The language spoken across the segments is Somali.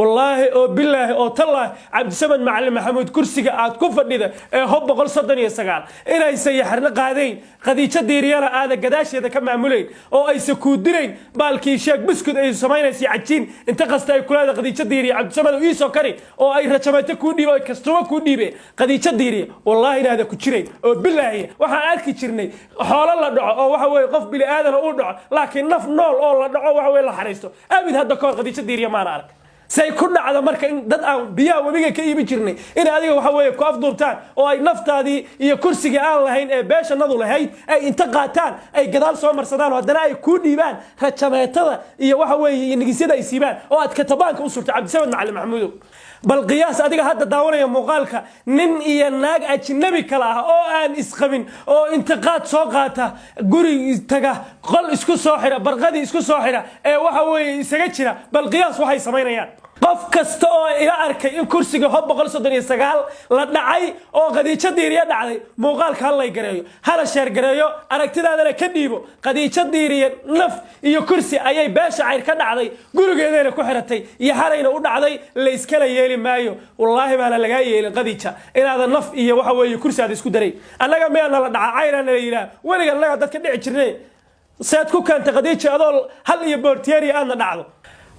Wallaahi oo bilaahi oo tallaahi, Cabdisamed Macalin Maxamuud, kursiga aad ku fadhida ee Hob 139 inaysan yaxarno qaadayn, Khadiijo Diiriyana aada gadaasheeda ka maamulayn oo aysa kuu dirayn baalkii sheeg buskud ay samaynaysa, cajiin inta kasta ay kulaada Khadiijo Diiriya, "Cabdisamed, iisoo kari," oo ay rajamayto kuu dhiibe, ay kastumo kuu dhiibe Khadiijo Diiriya, wallaahi inaada ku jirayn oo bilaahi. Waxaan arki jirnay xoolo la dhaco oo waxa weeye qof bini aadana uu dhaco, laakiin naf nool oo la dhaco, waxa weye la xariisto, abid hadda kahor Khadiijo Diiriya maana arag. Say ku dhacda marka in dad aan biyaha webiga ka iibin jirnay in adiga waxa weeye ku afduubtaan oo ay naftaadii iyo kursigii aan lahayn ee beeshanadu lahayd ay inta qaataan ay gadaal soo marsadaan oo haddana ay kuu dhiibaan rajameetada iyo waxa weeye iyo nigisyada ay siibaan oo aad katabaanka u surto? Cabdisamed Macalin Maxamuudow, bal qiyaas adiga hadda daawanaya muuqaalka, nin iyo naag ajnabi kale ah oo aan isqabin oo intiqaad soo qaata, guri taga, qol isku soo xira, barqadii isku soo xira ee waxa weeye isaga jira, bal qiyaas waxay samaynayaan. Qof kasta oo ila arkay in kursiga Hob 139 la dhacay oo Khadiijo Diiriye dhacday, muuqaalka ha like gareeyo, hala share gareeyo, aragtidaadana ka dhiibo. Khadiijo Diiriye naf iyo kursi ayay beesha Cayr ka dhacday, gurigeedayna ku xiratay iyo xarayna u dhacday. Layskala yeeli maayo, wallaahi baana lagaa yeelin, Khadiija, inaadan naf iyo waxa weeye kursi aad isku daray. Annaga miyaana la dhaca? Cayraana la yidhaah, weliga annaga dadka dhici jirnay. Seed ku keentay, Khadiija, adoo hal iyo boortiyeeri aadna dhacdo?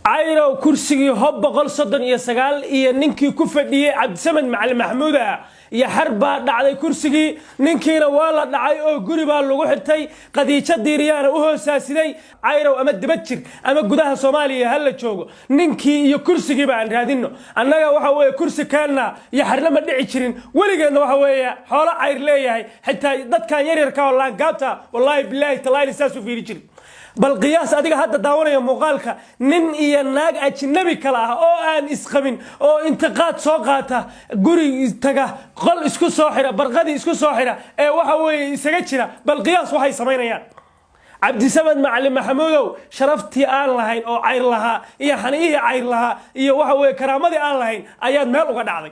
Cayrow, kursigii Hob 139 iyo ninkii ku fadhiyey Cabdisamed Macalin Maxamuud ah iyo xar baa dhacday kursigii, ninkiina waa la dhacay oo guri baa lagu xirtay. Khadiijo Diiriyaana u hoosaasiday. Cayrow, ama dibad jir ama gudaha Soomaaliya ha la joogo, ninkii iyo kursigiiba aan raadino. Annaga waxa weeye kursi keenna iyo xarna ma dhici jirin weligeedna. Waxa weeye xoolo Cayr leeyahay, xitaa dadkan yaryarka oo laangaabta, wallaahi bilaahi tallaahi saas u fiiri jirin. Bal qiyaas adiga hadda daawanaya muuqaalka, nin iyo naag ajnabi kale ah oo aan isqabin oo intiqaad soo qaata, guri taga, qol isku soo xira, barqadii isku soo xira ee waxa weeye isaga jira, bal qiyaas waxay samaynayaan. Cabdisamed Macalin Maxamuudow, sharaftii aan lahayn oo Cayr lahaa iyo xaniyihii Cayr lahaa iyo waxa weeye karaamadii aan lahayn ayaad meel uga dhacday.